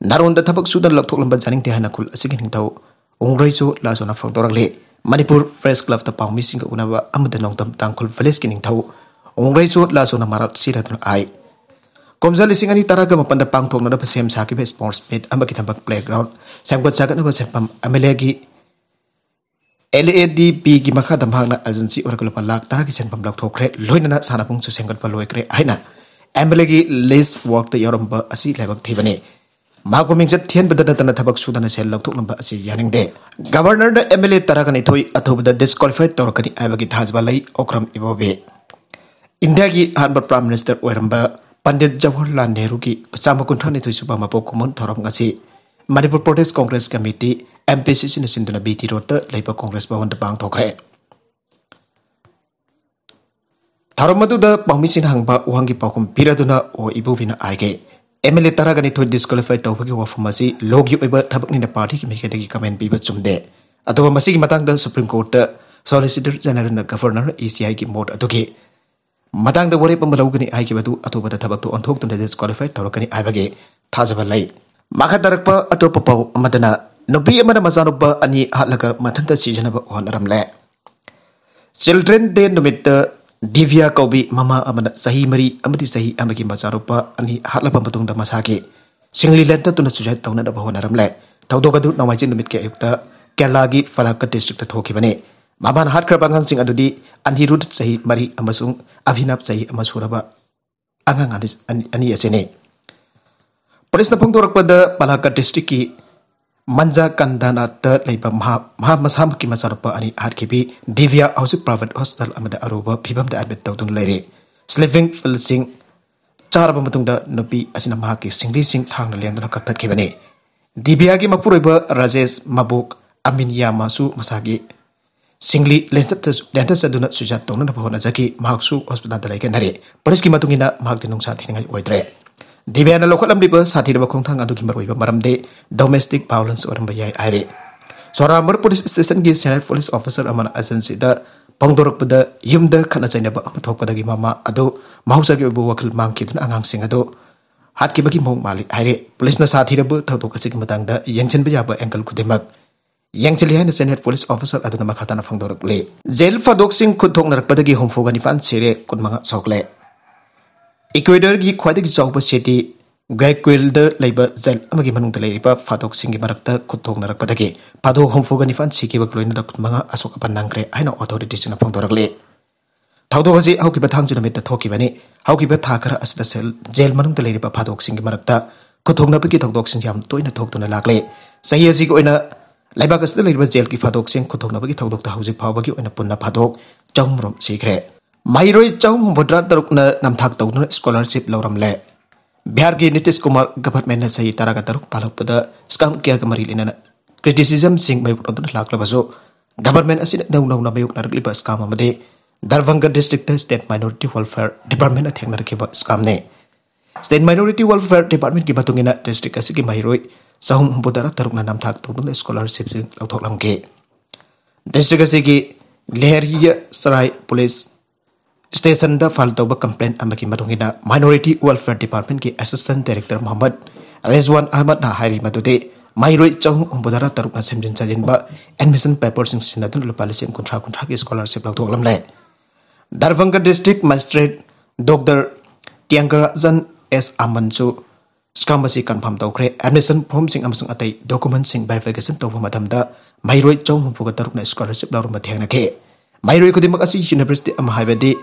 ꯅꯥꯔꯣꯟꯗ ꯊꯕꯛ ꯁꯨꯗꯅ ꯂꯧꯊꯣꯛꯂꯝꯕ ꯖꯥꯅꯤꯡꯗꯦ ꯍꯥꯏꯅ ꯈꯨꯜ ꯑꯁꯤꯒꯤ ꯅꯤꯡꯊꯧ ꯎꯪꯔꯩꯁꯨ ꯂꯥꯖꯣꯅ ꯐꯣꯡꯗꯣꯔꯛꯂꯤ꯫ ꯃꯅꯤꯄꯨꯔ ꯄ꯭ꯔꯦꯁ ꯀ꯭ꯂꯕꯇ ꯄꯥꯎꯃꯤꯁꯤꯡꯒ ꯎꯅꯕ ꯑꯃꯗ ꯅꯣꯡꯗꯝ ꯇꯥꯡꯈꯨꯜ ꯚꯤꯂꯦꯖꯀꯤ ꯅꯤꯡꯊꯧ ꯎꯪꯔꯩꯁꯨ ꯂꯥꯖꯣꯅ ꯃꯔꯥꯜ ꯁꯤꯔꯗꯨꯅ ꯍꯥꯏ꯫ ꯀꯨꯝꯖꯥ ꯂꯤꯁꯤꯡ ꯑꯅꯤ ꯇꯔꯥꯒ ꯃꯥꯄꯟꯗ ꯄꯥꯡꯊꯣꯛꯅꯅꯕ ꯁꯦꯝ ꯁꯥꯈꯤꯕ ꯁ꯭ꯄꯣꯔꯠꯁ ꯃꯤꯠ ꯑꯃꯒꯤꯗꯃꯛ ꯄ꯭ꯂꯦꯒ꯭ꯔꯥꯎꯟ ꯁꯦꯝꯒꯠ ꯁꯥꯒꯠꯅꯕ ꯁꯦꯟꯐꯝ ꯑꯦꯝ ꯑꯦꯜ ꯑꯦꯒꯤ, ꯑꯦꯜ ꯑꯦ ꯗꯤ ꯄꯤꯒꯤ ꯃꯈꯥꯗ ꯃꯍꯥꯛꯅ ꯑꯦꯖꯦꯟꯁꯤ ꯑꯣꯏꯔꯒ ꯂꯨꯄꯥ ꯂꯥꯈ ꯇꯔꯥꯒꯤ ꯁꯦꯟꯐꯝ ꯂꯧꯊꯣꯛꯈ꯭ꯔꯦ, ꯂꯣꯏꯅꯅ ꯁꯥꯟꯅꯕꯨꯡꯁꯨ ꯁꯦꯝꯒꯠꯄ ꯂꯣꯏꯈ꯭ꯔꯦ ꯍꯥꯏꯅ ꯑꯦꯝ ꯑꯦꯜ ꯑꯦꯒꯤ ꯂꯤꯁ ꯋꯥꯔꯛꯇ ꯌꯥꯎꯔꯝꯕ ꯑꯁꯤ ꯂꯥꯏꯕꯛ ꯊꯤꯕꯅꯤ꯫ ꯃꯍꯥꯛꯄꯨ ꯃꯤꯡꯆꯠ ꯊꯤꯍꯟꯕꯗ ꯅꯠꯇꯅ ꯊꯕꯛ ꯁꯨꯗꯅ ꯁꯦꯜ ꯂꯧꯊꯣꯛꯂꯝꯕ ꯑꯁꯤ ꯌꯥꯅꯤꯡꯗꯦ꯫ ꯒꯕꯔꯅꯔꯅ ꯑꯦꯝ ꯑꯦꯜ ꯑꯦ ꯇꯔꯥꯒ ꯅꯤꯊꯣꯏ ꯑꯊꯨꯕꯗ ꯗꯤꯁꯀ꯭ꯋꯥꯂꯤꯐꯥꯏ ꯇꯧꯔꯛꯀꯅꯤ ꯍꯥꯏꯕꯒꯤ ꯊꯥꯖꯕ ꯂꯩ, ꯑꯣꯀ꯭ꯔꯝ ꯏꯕꯣꯕꯤ꯫ ꯏꯟꯗꯤꯌꯥꯒꯤ ꯑꯍꯥꯟꯕ ꯄ꯭ꯔꯥꯏꯝ ꯃꯤꯅꯤꯁꯇꯔ ꯑꯣꯏꯔꯝꯕ ꯄꯟꯗꯤꯠ ꯖꯋꯥꯍꯔꯂꯥꯜ ꯅꯦꯍꯔꯨꯒꯤ ꯆꯥꯝꯃ ꯀꯨꯟꯊ꯭ꯔꯥ ꯅꯤꯊꯣꯏ ꯁꯨꯕ ꯃꯄꯣꯛ ꯀꯨꯝꯑꯣꯟ ꯊꯧꯔꯝ ꯉꯁꯤ Manipur Pradesh Congress committee, M P C ꯁꯤꯅ ꯁꯤꯟꯗꯨꯅ ꯕꯤ ꯇꯤ ꯔꯣꯗꯇ ꯂꯩꯕ ꯀꯣꯡꯒ꯭ꯔꯦꯁ ꯚꯋꯟꯗ ꯄꯥꯡꯊꯣꯛꯈ꯭ꯔꯦ꯫ ꯊꯧꯔꯝ ꯑꯗꯨꯗ ꯄꯥꯎꯃꯤꯁꯤꯡꯅ ꯍꯪꯕ ꯋꯥꯍꯪꯒꯤ ꯄꯥꯎꯈꯨꯝ ꯄꯤꯔꯗꯨꯅ ꯑꯣ ꯏꯕꯣꯕꯤꯅ ꯍꯥꯏꯈꯤ, ꯑꯦꯝ ꯑꯦꯜ ꯑꯦ ꯇꯔꯥꯒ ꯅꯤꯊꯣꯏ ꯗꯤꯁꯀ꯭ꯋꯥꯂꯤꯐꯥꯏ ꯇꯧꯕꯒꯤ ꯋꯥꯐꯝ ꯑꯁꯤ ꯂꯣꯒꯤ ꯑꯣꯏꯕ ꯊꯕꯛꯅꯤꯅ ꯄꯥꯔꯇꯤꯒꯤ ꯃꯥꯏꯀꯩꯗꯒꯤ ꯀꯃꯦꯟ ꯄꯤꯕ ꯆꯨꯝꯗꯦ꯫ ꯑꯗꯨꯒ ꯃꯁꯤꯒꯤ ꯃꯇꯥꯡꯗ ꯁꯨꯄ꯭ꯔꯤꯝ ꯀꯣꯔꯠꯇ ꯁꯣꯂꯤꯁꯤꯇꯔ ꯖꯦꯅꯔꯦꯜꯅ ꯒꯕꯔꯅꯔ ꯏ ꯁꯤ ꯑꯥꯏꯒꯤ ꯃꯣꯠ ꯑꯗꯨꯒꯤ ꯃꯇꯥꯡꯗ ꯋꯥꯔꯦꯞ ꯑꯃ ꯂꯧꯒꯅꯤ ꯍꯥꯏꯈꯤꯕ ꯑꯗꯨ ꯑꯊꯨꯕꯗ ꯊꯕꯛꯇꯨ ꯑꯣꯟꯊꯣꯛꯇꯨꯅ ꯗꯤꯁꯀ꯭ꯋꯥꯂꯤꯐꯥꯏ ꯇꯧꯔꯛꯀꯅꯤ ꯍꯥꯏꯕꯒꯤ ꯊꯥꯖꯕ ꯂꯩ꯫ ꯃꯈꯥ ꯇꯥꯔꯛꯄ ꯑꯇꯣꯞꯄ ꯄꯥꯎ ꯑꯃꯗꯅ, ꯅꯨꯄꯤ ꯑꯃꯅ ꯃꯆꯥꯅꯨꯄꯥ ꯑꯅꯤ ꯍꯥꯠꯂꯒ ꯃꯊꯟꯇ ꯁꯤꯖꯅꯕ ꯍꯣꯠꯅꯔꯝꯂꯦ꯫ ꯆꯤꯜꯗ꯭ꯔꯦꯟ ꯗꯦ ꯅꯨꯃꯤꯠꯇ ꯗꯤꯚ꯭ꯌꯥ ꯀꯧꯕꯤ ꯃꯃꯥ ꯑꯃꯅ ꯆꯍꯤ ꯃꯔꯤ ꯑꯃꯗꯤ ꯆꯍꯤ ꯑꯃꯒꯤ ꯃꯆꯥꯅꯨꯄꯥ ꯑꯅꯤ ꯍꯥꯠꯂꯕ ꯃꯇꯨꯡꯗ ꯃꯁꯥꯒꯤ ꯁꯤꯡꯂꯤ ꯂꯦꯟꯊꯠꯇꯨꯅ suicide ꯇꯧꯅꯅꯕ ꯍꯣꯠꯅꯔꯝꯂꯦ꯫ ꯊꯧꯗꯣꯛ ꯑꯗꯨ ꯅꯣꯡꯃꯥꯏꯖꯤꯡ ꯅꯨꯃꯤꯠꯀꯤ ꯑꯌꯨꯛꯇ ꯀꯦꯔꯂꯥꯒꯤ ꯐꯂꯥꯀꯠ ꯗꯤꯁꯇ꯭ꯔꯤꯛꯇ ꯊꯣꯛꯈꯤꯕꯅꯤ꯫ ꯃꯃꯥꯅ ꯍꯥꯠꯈ꯭ꯔꯕ ꯑꯉꯥꯡꯁꯤꯡ ꯑꯗꯨꯗꯤ ꯑꯅꯤꯔꯨꯗ ꯆꯍꯤ ꯃꯔꯤ ꯑꯃꯁꯨꯡ ꯑꯚꯤꯅꯕ ꯆꯍꯤ ꯑꯃ ꯁꯨꯔꯕ ꯑꯉꯥꯡ ꯑꯅꯤ, ꯑꯅꯤ, ꯑꯅꯤ ꯑꯁꯤꯅꯤ꯫ ꯄꯨꯂꯤꯁꯅ ꯐꯣꯡꯗꯣꯔꯛꯄꯗ ꯄꯂꯥꯀꯠ ꯗꯤꯁꯇ꯭ꯔꯤꯛꯀꯤ ꯃꯟꯖꯥ ꯀꯟꯗꯥꯅꯥꯠꯇ ꯂꯩꯕ ꯃꯍꯥ-, ꯃꯍꯥꯛ ꯃꯁꯥꯃꯛꯀꯤ ꯃꯆꯥꯅꯨꯄꯥ ꯑꯅꯤ ꯍꯥꯠꯈꯤꯕꯤ ꯗꯤꯚ꯭ꯌꯥ ꯍꯧꯖꯤꯛ ꯄ꯭ꯔꯥꯏꯚꯦꯠ ꯍꯣꯁꯄꯤꯇꯥꯜ ꯑꯃꯗ ꯑꯔꯨꯕ ꯐꯤꯕꯝꯗ ꯑꯦꯗꯃꯤꯠ ꯇꯧꯗꯨꯅ ꯂꯩꯔꯤ꯫ ꯁ꯭ꯂꯤꯄꯤꯡ ꯄꯤꯜꯁꯤꯡ ꯆꯥꯔꯕ ꯃꯇꯨꯡꯗ ꯅꯨꯄꯤ ꯑꯁꯤꯅ ꯃꯍꯥꯛꯀꯤ ꯁꯤꯡꯂꯤꯁꯤꯡ ꯊꯥꯡꯅ ꯂꯦꯟꯗꯨꯅ ꯀꯛꯊꯠꯈꯤꯕꯅꯤ꯫ ꯗꯤꯚ꯭ꯌꯥꯒꯤ ꯃꯄꯨꯔꯣꯏꯕ ꯔꯥꯖꯦꯁ, ꯃꯕꯣꯛ ꯑꯃꯤꯟ ꯌꯥꯃꯥꯁꯨ ꯃꯁꯥꯒꯤ ꯁꯤꯡꯂꯤ ꯂꯦꯟꯊꯠ-, ꯂꯦꯟꯊꯠꯆꯗꯨꯅ suicide ꯇꯧꯅꯅꯕ ꯍꯣꯠꯅꯖꯈꯤ꯫ ꯃꯍꯥꯛꯁꯨ hospitalꯗ ꯂꯩꯈꯠꯅꯔꯦ꯫ Policeꯀꯤ ꯃꯇꯨꯡ ꯏꯟꯅ ꯃꯍꯥꯛꯇꯤ ꯅꯨꯡꯁꯥ ꯊꯤꯅꯤꯡꯉꯥꯏ ꯑꯣꯏꯗ꯭ꯔꯦ꯫ ꯗꯤꯕ꯭ꯌꯥꯅ ꯂꯧꯈꯠꯂꯝꯂꯤꯕ ꯁꯥꯊꯤꯔꯕ ꯈꯣꯡꯊꯥꯡ ꯑꯗꯨꯒꯤ ꯃꯔꯨꯑꯣꯏꯕ ꯃꯔꯝꯗꯤ domestic violence ꯑꯣꯏꯔꯝꯕ ꯌꯥꯏ ꯍꯥꯏꯔꯤ꯫ ꯁꯣꯔꯥꯝꯕꯔ police stationꯒꯤ senior police officer ꯑꯃꯅ ꯑꯖꯦꯟꯁꯤꯗ ꯐꯣꯡꯗꯣꯔꯛꯄꯗ, ꯌꯨꯝꯗ ꯈꯠꯅ ꯆꯩꯅꯕ ꯑꯃ ꯊꯣꯛꯄꯗꯒꯤ ꯃꯃꯥ ꯑꯗꯨ ꯃꯍꯧꯁꯥꯒꯤ ꯑꯣꯏꯕ ꯋꯥꯈꯜ ꯃꯥꯡꯈꯤꯗꯨꯅ ꯑꯉꯥꯡꯁꯤꯡ ꯑꯗꯨ ꯍꯥꯠꯈꯤꯕꯒꯤ ꯃꯑꯣꯡ ꯃꯥꯜꯂꯤ ꯍꯥꯏꯔꯤ꯫ Policeꯅ ꯁꯥꯊꯤꯔꯕ ꯊꯧꯗꯣꯛ ꯑꯁꯤꯒꯤ ꯃꯇꯥꯡꯗ ꯌꯦꯡꯁꯤꯟꯕ ꯌꯥꯕ angle ꯈꯨꯗꯤꯡꯃꯛ ꯌꯦꯡꯁꯤꯜꯂꯤ ꯍꯥꯏꯅ senior police officer ꯑꯗꯨꯅ ꯃꯈꯥ ꯇꯥꯅ ꯐꯣꯡꯗꯣꯔꯛꯂꯤ꯫ Jail ꯐꯥꯗꯣꯛꯁꯤꯡ ꯈꯨꯠ ꯊꯣꯛꯅꯔꯛꯄꯗꯒꯤ ꯍꯨꯝꯐꯨꯒ ꯅꯤꯄꯥꯟ ꯁꯤꯔꯦ, ꯀꯨꯟꯃꯉꯥ ꯁꯣꯛꯂꯦ꯫ Ecuadorꯒꯤ ꯈ꯭ꯋꯥꯏꯗꯒꯤ ꯆꯥꯎꯕ city Guayaquilꯗ ꯂꯩꯕ jail ꯑꯃꯒꯤ ꯃꯅꯨꯡꯗ ꯂꯩꯔꯤꯕ ꯐꯥꯗꯣꯛꯁꯤꯡꯒꯤ ꯃꯔꯛꯇ ꯈꯨꯠ ꯊꯣꯛꯅꯔꯛꯄꯗꯒꯤ ꯐꯥꯗꯣꯛ ꯍꯨꯝꯐꯨꯒ ꯅꯤꯄꯥꯟ ꯁꯤꯈꯤꯕꯒ ꯂꯣꯏꯅꯅ ꯀꯨꯟꯃꯉꯥ ꯑꯁꯣꯛ ꯑꯄꯟ ꯅꯪꯈ꯭ꯔꯦ ꯍꯥꯏꯅ authorityꯁꯤꯡꯅ ꯐꯣꯡꯗꯣꯔꯛꯂꯤ꯫ ꯊꯧꯗꯣꯛ ꯑꯁꯤ ꯍꯧꯈꯤꯕ ꯊꯥꯡꯖ ꯅꯨꯃꯤꯠꯇ ꯊꯣꯛꯈꯤꯕꯅꯤ꯫ ꯍꯧꯈꯤꯕ ꯊꯥ ꯈꯔ ꯑꯁꯤꯗ cell, jail ꯃꯅꯨꯡꯗ ꯂꯩꯔꯤꯕ ꯐꯥꯗꯣꯛꯁꯤꯡꯒꯤ ꯃꯔꯛꯇ ꯈꯨꯠꯊꯣꯛꯅꯕꯒꯤ ꯊꯧꯗꯣꯛꯁꯤꯡ ꯌꯥꯝ ꯇꯣꯏꯅ ꯊꯣꯛꯇꯨꯅ ꯂꯥꯛꯂꯦ꯫ ꯆꯍꯤ ꯑꯁꯤꯒꯤ ꯑꯣꯏꯅ ꯂꯩꯕꯥꯛ ꯑꯁꯤꯗ ꯂꯩꯔꯤꯕ jailꯒꯤ ꯐꯥꯗꯣꯛꯁꯤꯡ ꯈꯨꯠꯊꯣꯛꯅꯕꯒꯤ ꯊꯧꯗꯣꯛꯇ ꯍꯧꯖꯤꯛ ꯐꯥꯎꯕꯒꯤ ꯑꯣꯏꯅ ꯄꯨꯟꯅ ꯐꯥꯗꯣꯛ ꯆꯍꯨꯝꯔꯣꯝ ꯁꯤꯈ꯭ꯔꯦ꯫ ꯃꯍꯩꯔꯣꯏ ꯆꯍꯨꯝ ꯍꯨꯝꯐꯨꯇꯔꯥ ꯇꯔꯨꯛꯅ ꯅꯝꯊꯥꯛ ꯇꯧꯗꯨꯅ scholarship ꯂꯧꯔꯝꯂꯦ꯫ ꯕꯤꯍꯥꯔꯒꯤ ꯅꯤꯇꯤꯁ ꯀꯨꯃꯥꯔ governmentꯅ ꯆꯍꯤ ꯇꯔꯥꯒ ꯇꯔꯨꯛ ꯄꯥꯜꯂꯛꯄꯗ scam ꯀꯌꯥꯒ ꯃꯔꯤ ꯂꯩꯅꯅ criticismꯁꯤꯡ ꯃꯥꯌꯣꯛꯅꯗꯨꯅ ꯂꯥꯛꯂꯕꯁꯨ, government ꯑꯁꯤꯅ ꯏꯅꯧ ꯅꯧꯅ ꯃꯥꯌꯣꯛꯅꯔꯛꯂꯤꯕ scam ꯑꯃꯗꯤ ꯗꯔꯚꯪꯒ districtꯇ state minority welfare departmentꯅ ꯊꯦꯡꯅꯔꯛꯈꯤꯕ scamꯅꯤ꯫ State minority welfare departmentꯀꯤ ꯃꯇꯨꯡ ꯏꯟꯅ district ꯑꯁꯤꯒꯤ ꯃꯍꯩꯔꯣꯏ ꯆꯍꯨꯝ ꯍꯨꯝꯐꯨꯇꯔꯥ ꯇꯔꯨꯛꯅ ꯅꯝꯊꯥꯛ ꯇꯧꯗꯨꯅ scholarshipꯁꯤꯡ ꯂꯧꯊꯣꯛꯂꯝꯈꯤ꯫ District ꯑꯁꯤꯒꯤ ꯂꯦꯍꯔꯤꯌꯥ ꯁꯔꯥꯏ police stationꯗ file ꯇꯧꯕ complaint ꯑꯃꯒꯤ ꯃꯇꯨꯡ ꯏꯟꯅ minority welfare departmentꯀꯤ assistant director Mohammad ꯔꯦꯖꯋꯥꯟ ꯑꯍꯃꯗꯅ ꯍꯥꯏꯔꯤ ꯃꯗꯨꯗꯤ ꯃꯍꯩꯔꯣꯏ ꯆꯍꯨꯝ ꯍꯨꯝꯐꯨꯇꯔꯥ ꯇꯔꯨꯛꯅ ꯁꯦꯝꯖꯤꯟ ꯁꯥꯖꯤꯟꯕ admission paperꯁꯤꯡ ꯁꯤꯖꯤꯟꯅꯗꯨꯅ ꯂꯨꯄꯥ ꯂꯤꯁꯤꯡ ꯀꯨꯟꯊ꯭ꯔꯥ ꯀꯨꯟꯊ꯭ꯔꯥꯒꯤ scholarship ꯂꯧꯊꯣꯛꯂꯝꯂꯦ꯫ Darbhanga district magistrate Doctor ꯇ꯭ꯌꯥꯡꯒꯔꯥꯖꯟ ꯑꯦꯁ ꯑꯃꯟꯁꯨ scam ꯑꯁꯤ confirm ꯇꯧꯈ꯭ꯔꯦ꯫ Admission formꯁꯤꯡ ꯑꯃꯁꯨꯡ ꯑꯇꯩ documentꯁꯤꯡ verification ꯇꯧꯕ ꯃꯇꯝꯗ ꯃꯍꯩꯔꯣꯏ ꯆꯍꯨꯝ ꯍꯨꯝꯐꯨꯒ ꯇꯔꯨꯛꯅ scholarship ꯂꯧꯔꯝꯕ ꯊꯦꯡꯅꯈꯤ꯫ ꯃꯍꯩꯔꯣꯏ ꯈꯨꯗꯤꯡꯃꯛ ꯑꯁꯤ university ꯑꯃ, ꯍꯥꯏꯕꯗꯤ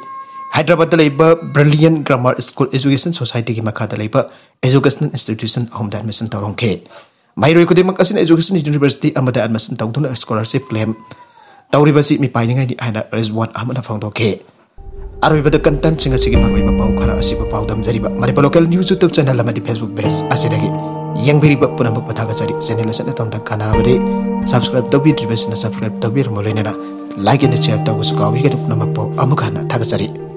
ꯍꯥꯏꯗ꯭ꯔꯕꯥꯗꯇ ꯂꯩꯕ Brilliant Grammar School Education Societyꯒꯤ ꯃꯈꯥꯗ ꯂꯩꯕ educational institution ꯑꯍꯨꯝꯗ admission ꯇꯧꯔꯝꯈꯤ꯫ ꯃꯍꯩꯔꯣꯏ ꯈꯨꯗꯤꯡꯃꯛ ꯑꯁꯤꯅ education university ꯑꯃꯗ admission ꯇꯧꯗꯨꯅ scholarship claim ꯇꯧꯔꯤꯕꯁꯤ ꯃꯤꯄꯥꯏꯅꯤꯡꯉꯥꯏꯅꯤ ꯍꯥꯏꯅ ꯔꯤꯖꯋꯥꯟ ꯑꯍꯃꯗꯅ ꯐꯣꯡꯗꯣꯛꯈꯤ꯫ ꯑꯔꯣꯏꯕꯗ contentꯁꯤꯡ ꯑꯁꯤꯒꯤ ꯃꯔꯨꯑꯣꯏꯕ ꯄꯥꯎ ꯈꯔ ꯑꯁꯤꯕꯨ ꯄꯥꯎꯗꯝꯖꯔꯤꯕ Manipur local news YouTube channel ꯑꯃꯗꯤ Facebook page ꯑꯁꯤꯗꯒꯤ꯫ ꯌꯦꯡꯕꯤꯔꯤꯕ ꯄꯨꯝꯅꯃꯛꯄꯨ ꯊꯥꯒꯠꯆꯔꯤ꯫ Channel ꯑꯁꯤꯅ ꯑꯗꯣꯝꯗ ꯀꯥꯟꯅꯔꯕꯗꯤ subscribe ꯇꯧꯕꯤꯗ꯭ꯔꯤꯕꯁꯤꯅ subscribe ꯇꯧꯕꯤꯔꯝꯃꯨ, ꯂꯣꯏꯅꯅ like and share ꯇꯧꯕꯁꯨ ꯀꯥꯎꯕꯤꯒꯅꯨ꯫ ꯄꯨꯝꯅꯃꯛꯄꯨ ꯑꯃꯨꯛ ꯍꯟꯅ ꯊꯥꯒꯠꯆꯔꯤ꯫